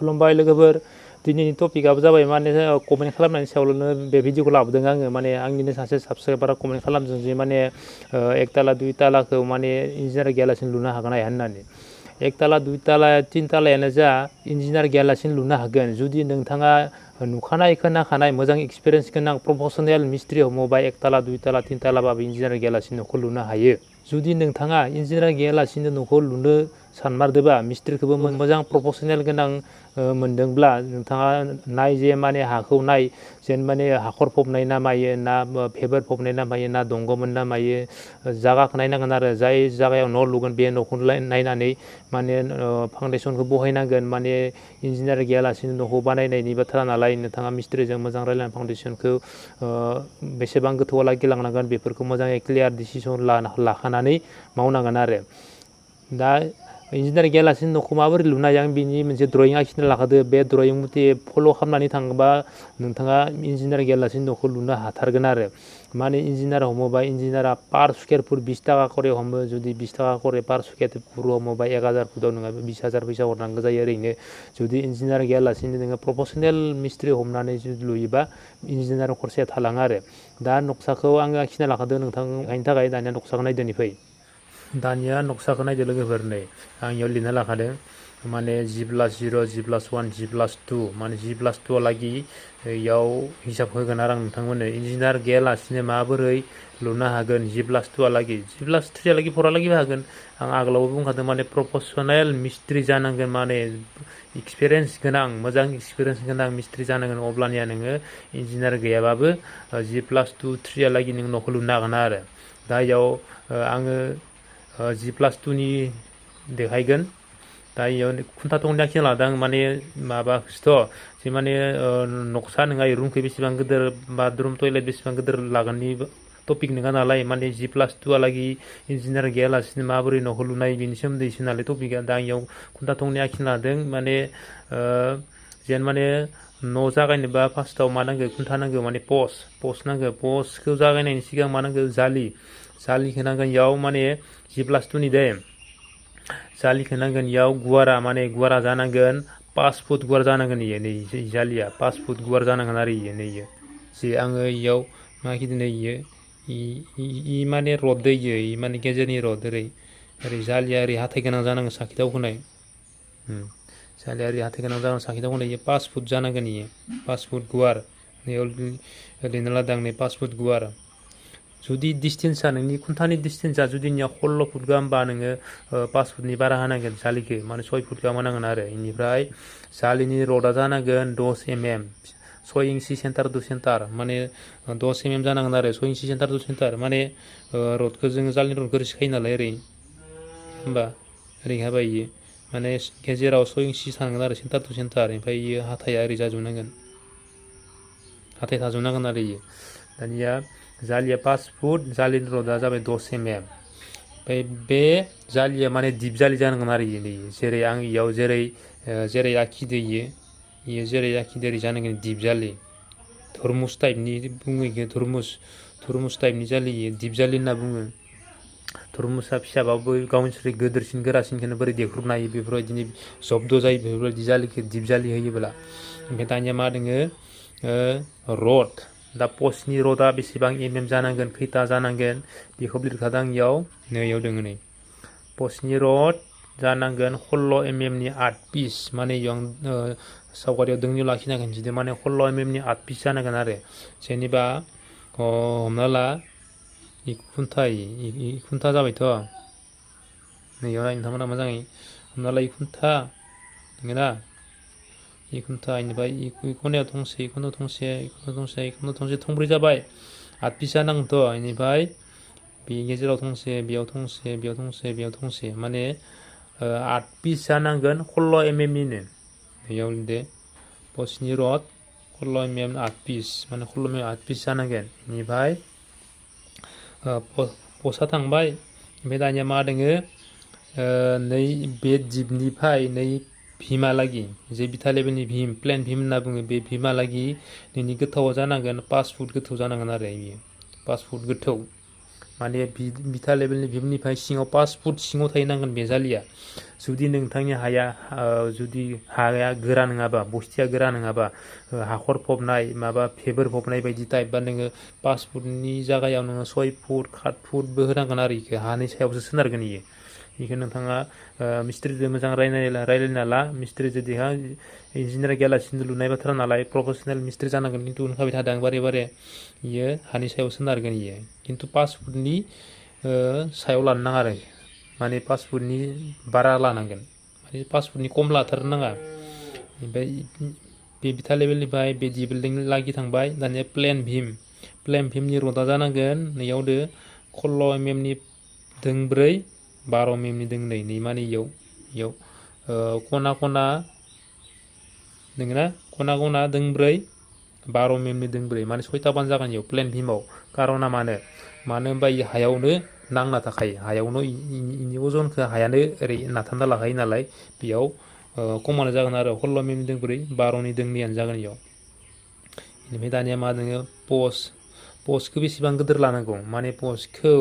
खुलुमबाय लोगोफोर दिनैनि टपिकआबो जाबाय माने कमेन्ट खालामनायनि सायावनो बे भिडिअखौ लाबोदों आङो माने आंनिनो सासे साबसक्राइबारा कमेन्ट खालामदों जे माने एक ताला दुइ तालाखौ माने इन्जिनियार गैयालासिनो लुनो हागोन हाया होननानै एक ताला दुइ ताला तिन तालायानो जा इन्जिनियार गैयालासिनो लुनो हागोन जुदि नोंथाङा नुखानाय खोनाखानाय मोजां एक्सपिरियेन्स गोनां प्रफेसनेल मिस्ट्रि हमोबा एक ताला दुइ ताला तिन तालाबाबो इन्जिनियार गैयालासिनो न'खौ लुनो हायो जुदि नोंथाङा इन्जिनियार गैयालासिनो न'खौ लुनो सानमारदोबा मिस्ट्रिखौबो मोजां प्रफेसनेल गोनां मोनदोंब्ला नोंथाङा नाय जे माने हाखौ नाय जेन माने हाखर फबनाय ना मायो ना फेबर फबनाय ना मायो ना दंग'मोन ना मायो जागाखौ नायनांगोन आरो जाय जागायाव न' लुगोन बे न'खौ नायनानै माने फाउन्डेसनखौ बहायनांगोन माने इन्जिनियार गैयालासिनो न'खौ बानायनायनि बाथ्रा नालाय नोंथाङा मिस्ट्रिजों मोजां रायलायना फाउन्डेसनखौ बेसेबां गोथौआलागै लांनांगोन बेफोरखौ मोजाङै क्लियार डिसिसन लाखानानै मावनांगोन आरो दा इन्जिनियार गैयालासिनो न'खौ माबोरै लुनो हायो आं बिनि मोनसे ड्रयिं आखिना लाखादो बे ड्रयिं मथे फल' खालामनानै थाङोबा नोंथाङा इन्जिनियार गैयालासिनो न'खौ लुनो हाथारगोन आरो माने इन्जिनियार हमोबा इन्जिनियारा पार स्कुवेर फुट 20 थाखा करे हमो जुदि 20 थाखा करे पार स्कुवेर फुट हमोबा 1000 फुटाव नोङो 20,000 फैसा हरनांगौ जायो ओरैनो जुदि इन्जिनियार गैयालासिनो नोङो प्रफेसनेल मिस्ट्रि हमनानै जुदि लुयोबा इन्जिनियार खरसाया थालाङो आरो दा नक्साखौ आङो आखिना लाखादों नोंथांनि थाखाय दानिया नक्साखौ नायदोनि फै दानिया नक्साखौ नायदो लोगोफोर नै आं इयाव लिरना लाखादों माने G+0 G+1 G+2 माने G+2 लागि इयाव हिसाब होगोन आरो आं नोंथांमोननो इन्जिनियार गैयालासिनो माबोरै लुनो हागोन G+2 लागि G+3 लागि 4 लागिबो हागोन आं आगोलावबो बुंखादों माने प्रफेसनेल मिस्ट्रि जानांगोन माने एक्सपिरियेन्स गोनां मोजां एक्सपिरियेन्स गोनां मिस्ट्रि जानांगोन अब्लानिया नोङो इन्जिनियार गैयाबाबो G+2 3 लागि नों न'खौ लुनो हागोन आरो दा इयाव आङो G+2नि देखायगोन दा इयाव खुन्था थंनै आखिना लादों आं माने माबाखौसोथ' जे माने नक्सा नङा रुमखौ बेसेबां गिदिर बाथरुम टयलेट बेसेबां गिदिर लागोननि टपिक नङा नालाय माने G+2 लागि इन्जिनियार गैयालासिनो माबोरै न'खौ लुनाय बेनि सोमोन्दैसो नालाय टपिकआ दा इयाव खुन्था थंनै आखिना लादों माने जेन माने न' जागायनोबा फार्स्टआव मा नांगौ खुन्था नांगौ माने पस्ट नांगौ पस्टखौ जागायनायनि सिगां मा नांगौ जालिखौ नांगोन इयाव माने G+2नि दे जालिखौ नांगोन इयाव गुवारा जानांगोन 5 फुट गुवार जानांगोन इयो नै जालिया 5 फुट गुवार जानांगोन आरो इयो नै इयो जे आङो इयाव मा आखिदों नै इयो इ माने रड दै इयो इ माने गेजेरनि रड ओरै जालिया ओरै हाथाय गोनां जानांगोन साखि दावखोनाय जालिया ओरै हाथाय गोनां जानांगोन साखि दावखोनाय इयो 5 फुट जानांगोन इयो 5 फुट गुवार नैयाव ओरैनो लादों नै 5 फुट गुवार जुदि डिसटेन्सआ नोंनि खुन्थानि डिसटेन्सआ जुदि नोंनिया 16 फुट गाहामबा नोङो 5 फुटनि बारा होनांगोन जालिखौ माने 6 फुट गाहाम होनांगोन आरो बेनिफ्राय जालिनि रडआ जानांगोन 10 mm 6 इंसि सेन्टार टु सेन्टार माने 10 mm जानांगोन आरो 6 इंसि सेन्टार टु सेन्टार माने रडखौ जोङो जालिनि रडखौ ओरै सिखायो नालाय ओरै होमबा ओरै हाबाय इयो माने गेजेराव 6 इंसि थानांगोन आरो सेन्टार टु सेन्टार ओमफ्राय इयो हाथाया ओरै जाजोबनांगोन हाथाय थाजोबनांगोन आरो इयो दानिया जालिया 5 फुट जालिनि रडआ जाबाय 10 mm ओमफ्राय बे जालिया माने दिप जालि जानांगोन आरो इयो नै जेरै आं इयाव जेरै आखिदो इयो जेरै आखिदो ओरै जानांगोन दिप जालि थुरमुस टाइपनि बुङो इखो थुरमुस टाइपनि जालि इयो दिप जालि होनना बुङो थुरमुसा फिसाबाबो गावनिख्रुइ गोदोरसिन गोरासिनखौनो बोरै देख्रुबनो हायो बेफोरबायदिनो जब्द जायो बेफोरबायदि जालिखौ दिप जालि होयोब्ला ओमफ्राय दानिया मा दोङो रड दा पस्टनि रडआ बेसेबां mm जानांगोन खैथा जानांगोन बेखौ लिरखादों आं इयाव नैयाव दोङो नै पस्टनि रड जानांगोन 16 mm नि 8 पिस माने इयाव आं सावगारियाव दोंनैयाव लाखिना खिन्थिदों माने 16 mm नि 8 पिस जानांगोन आरो जेनेबा हमना ला इ खुन्था जाबायथ' नैयाव नायनो नोंथांमोना मोजाङै हमना ला इ खुन्था नंगौना इ खुन्था इनिफ्राय इ खनायाव थंसे इ खनायाव थंसे इ खनायाव थंसे इ खनायाव थंसे थंब्रै जाबाय 8 पिस जानांगोनथ' इनिफ्राय बे गेजेराव थंसे बेयाव थंसे बेयाव थंसे बेयाव थंसे माने 8 पिस जानांगोन 16 mm निनो बेयाव लिरदो पस्टनि रड 16 mm 8 पिस माने 16 mm 8 पिस जानांगोन बेनिफ्राय पस्टआ थांबाय ओमफ्राय दानिया मा दोङो नै बे दिपनिफ्राय नै भीमहालागि जे बिथा लेभेलनि भीम प्लेन भीम होनना बुङो बे भीमहालागि नोंनि गोथौआ जानांगोन 5 फुट गोथौ जानांगोन आरो बेयो 5 फुट गोथौ माने बिथा लेभेलनि भीमनिफ्राय सिङाव 5 फुट सिङाव थाहैनांगोन बे जालिया जुदि नोंथांनि हाया जुदि हाया गोरा नङाबा बस्थिया गोरा नङाबा हाखर फबनाय माबा फेबर फबनाय बायदि टाइप बा नोङो 5 फुटनि जायगायाव नोङो 6 फुट 7 फुटबो होनांगोन आरो इखो हानि सायावसो सोनारगोन इयो बेखौ नोंथाङा मिस्ट्रिजों मोजां रायलायना ला मिस्ट्रि जुदिहा इन्जिनियार गैयालासिनो लुनाय बाथ्रा नालाय प्रफेसनेल मिस्ट्रि जानांगोन खिन्थु होनखाबाय थादों बारे बारे इयो हानि सायाव सोनारगोन इयो खिन्थु 5 फुटनि सायाव लानो नाङा आरो माने 5 फुटनि बारा लानांगोन माने 5 फुटनि खम लाथारनो नाङा ओमफ्राय बे बिथा लेभेलनिफ्राय बे दि बिल्डिं लागि थांबाय दानिया प्लेन भिमनि रडा जानांगोन नैयावदो 16 mm नि दोंब्रै 12 mm नि दोंनै नै माने इयाव खना खना दोङोना खना दोंब्रै 12 mm नि दोंब्रै माने 6था बान जागोन इयाव प्लेन भिमाव कारना मानो होनबा इ हायावनो नांना थाखायो हायावनो इनि अजनखौ हायानो ओरै नाथाबना लाखायो नालाय बेयाव खमानो जागोन आरो 16 mm नि दोंब्रै 12 नि दोंनैयानो जागोन इयाव बेनिफ्राय दानिया मा दोङो पस्टखौ बेसेबां गिदिर लानांगौ माने पस्टखौ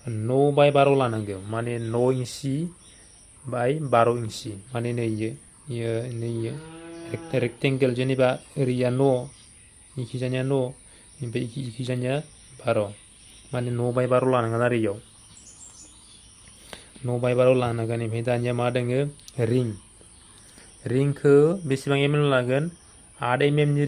9/12 लानांगौ माने 9 इंसि बाय 12 इंसि माने नै इयो रेक्टेंगल जेनेबा ओरैया 9 इखिजानिया 9 ओमफ्राय इखिजानिया 12 माने 9/12 लानांगोन आरो इयाव 9/12 लानांगोन ओमफ्राय दानिया मा दोङो रिंखौ बेसेबां लागोन 8 mm नि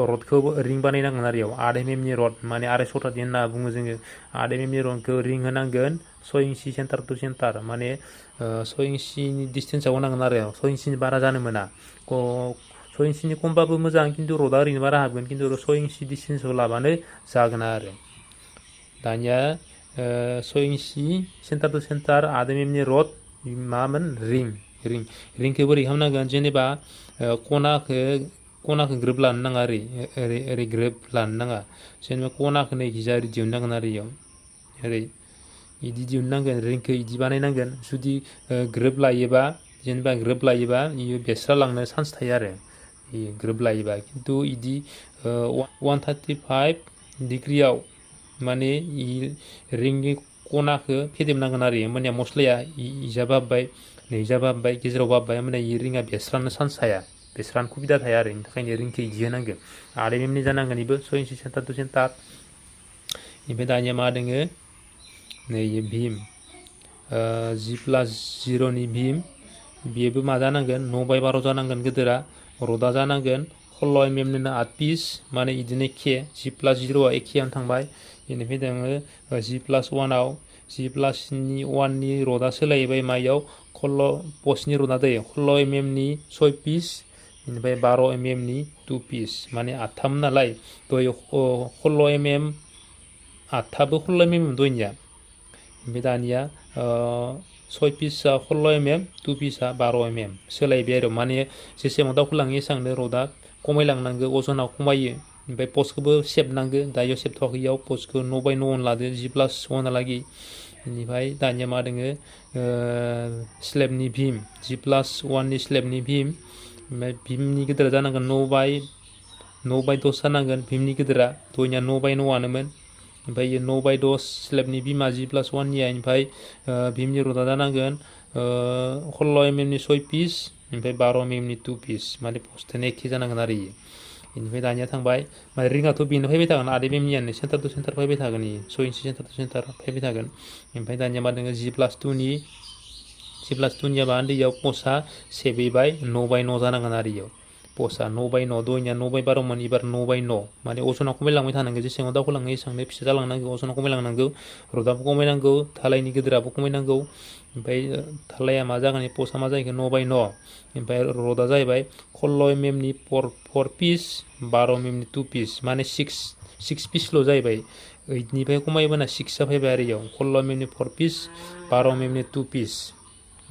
रडखौ रिं बानायनांगोन आरो इयाव 8 mm नि रड माने 250 थादि होनना बुङो जोङो 8 mm नि रडखौ रिं होनांगोन 6 इंसि सेन्टार टु सेन्टार माने 6 इंसिनि डिसटेन्सआव होनांगोन आरो 6 इंसिनि बारा जानो मोना 6 इंसिनि खमबाबो मोजां खिन्थु रडा ओरैनो बारा हाबगोन खिन्थु 6 इंसि डिसटेन्सआव लाबानो जागोन आरो दानिया 6 इंसि सेन्टार टु सेन्टार 8 mm नि रड मामोन रिंखौ बोरै खालामनांगोन जेनेबा खनाखौ ग्रोब लानो नाङा ओरै ग्रोब लानो नाङा जेनेबा खनाखौ नैखिजा ओरै दिहुननांगोन आरो इयाव ओरै इदि दिहुननांगोन रिंखौ इदि बानायनांगोन जुदि ग्रोब लायोबा इयो बेस्रालांनो चान्स थायो आरो ग्रोब लायोबा खिन्थु इदि 135 डिग्रियाव माने रिंनि खनाखौ फेदेबनांगोन आरो होमबानिया मस्लाया इजाबो हाबबाय नैजाबो हाबबाय गेजेरावबो हाबबाय होमबानिया इ रिङा बेस्रानो चान्स थाया बेस्रानो सुबिदा थाया आरो बेनि थाखायनो रिंखौ इदि होनांगोन 8 mm नि जानांगोन इबो 6 इंसि सेन्टार टु सेन्टार ओमफ्राय दानिया मा दोङो नै भीम G+0 नि भीम बेबो मा जानांगोन 9/12 जानांगोन गिदिरा रडा जानांगोन 16 mm निनो 8 पिस माने इदिनो एखे G+0 एखेयानो थांबाय बेनिफ्राय दोङो G+1आव G+1 नि रडा सोलायबाय मायाव पस्टनि रडा दै 16 mm नि 6 पिस बेनिफ्राय 12 mm नि 2 पिस माने 8थाम नालाय दहाय 16 mm 8थाबो 16 mm दहायनिया ओमफ्राय दानिया 6 पिसआ 16 mm 2 पिसआ 12 mm सोलायबाय आरो माने जेसेबां दावखोलाङो एसेबांनो रडा खमायलांनांगौ अजना खमायो ओमफ्राय पस्टखौबो सेबनांगौ दायो सेबथ'वाखै इयाव पस्टखौ 9/9 लादो G+1हालागै बेनिफ्राय दानिया मा दोङो स्लेबनि भीम G+1 नि स्लेबनि भीम ओमफ्राय भीमनि गिदिरा जानांगोन 9/10 जानांगोन भीमनि गिदिरा दहायनिया 9/9आनोमोन ओमफ्राय 9/10 स्लेबनि भीमा G+1 निया ओमफ्राय भीमनि रडा जानांगोन 16 mm नि 6 पिस ओमफ्राय 12 mm नि 2 पिस माने पस्टआनो एखे जानांगोन आरो इयो बेनिफ्राय दानिया थांबाय माने रिङाथ' बेनो फैबाय थागोन 8 mm नियानो सेन्टार टु सेन्टार फैबाय थागोन इयो 6 इंसि सेन्टार टु सेन्टार फैबाय थागोन ओमफ्राय दानिया मा दोङो G+2 निया मा होनदों इयाव पस्टआ सेबैबाय 9/9 जानांगोन आरो इयाव पस्टआ 9/9 दहायनिया 9/12मोन एबार 9/9 माने अजना खमायलांबाय थानांगौ जेसेबां दावखोलाङो एसेबांनो फिसा जालांनांगौ अजना खमायलांनांगौ रडाबो खमायनांगौ धालायनि गिदिराबो खमायनांगौ ओमफ्राय धालाया मा जागोन पस्टआ मा जाहैगोन 9/9 ओमफ्राय रडा जाहैबाय 16 mm नि 4 पिस 12 mm नि 2 पिस माने 6 पिसल' जाहैबाय 8निफ्राय खमायबोना 6 जाफैबाय आरो इयाव 16 mm नि 4 पिस 12 mm नि 2 पिस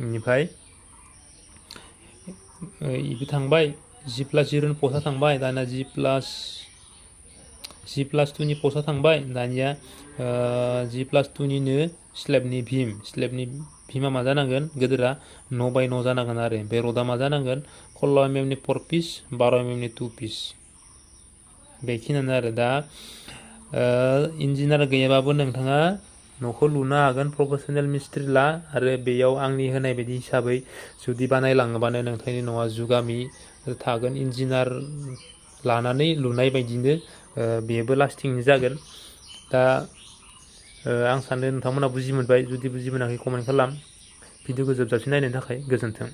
बेनिफ्राय इबो थांबाय G+0 नि पस्टआ थांबाय दानिया G+2 नि पस्टआ थांबाय दानिया G+2 निनो स्लेबनि भीमा मा जानांगोन गिदिरा 9/9 जानांगोन आरो ओमफ्राय रडा मा जानांगोन 16 mm नि 4 पिस 12 mm नि 2 पिस बेखिनियानो आरो दा इन्जिनियार गैयाबाबो नोंथाङा न'खौ लुनो हागोन प्रफेसनेल मिस्ट्रि ला आरो बेयाव आंनि होनाय बायदि हिसाबै जुदि बानायलाङोबानो नोंथांनि न'आ जुगामि थागोन इन्जिनियार लानानै लुनाय बायदिनो बेबो लास्टिंनि जागोन दा आं सानो नोंथांमोना बुजि मोनबाय जुदि बुजि मोनाखै कमेन्ट खालाम भिडिअखौ जोबजासिम नायनायनि थाखाय गोजोन्थों।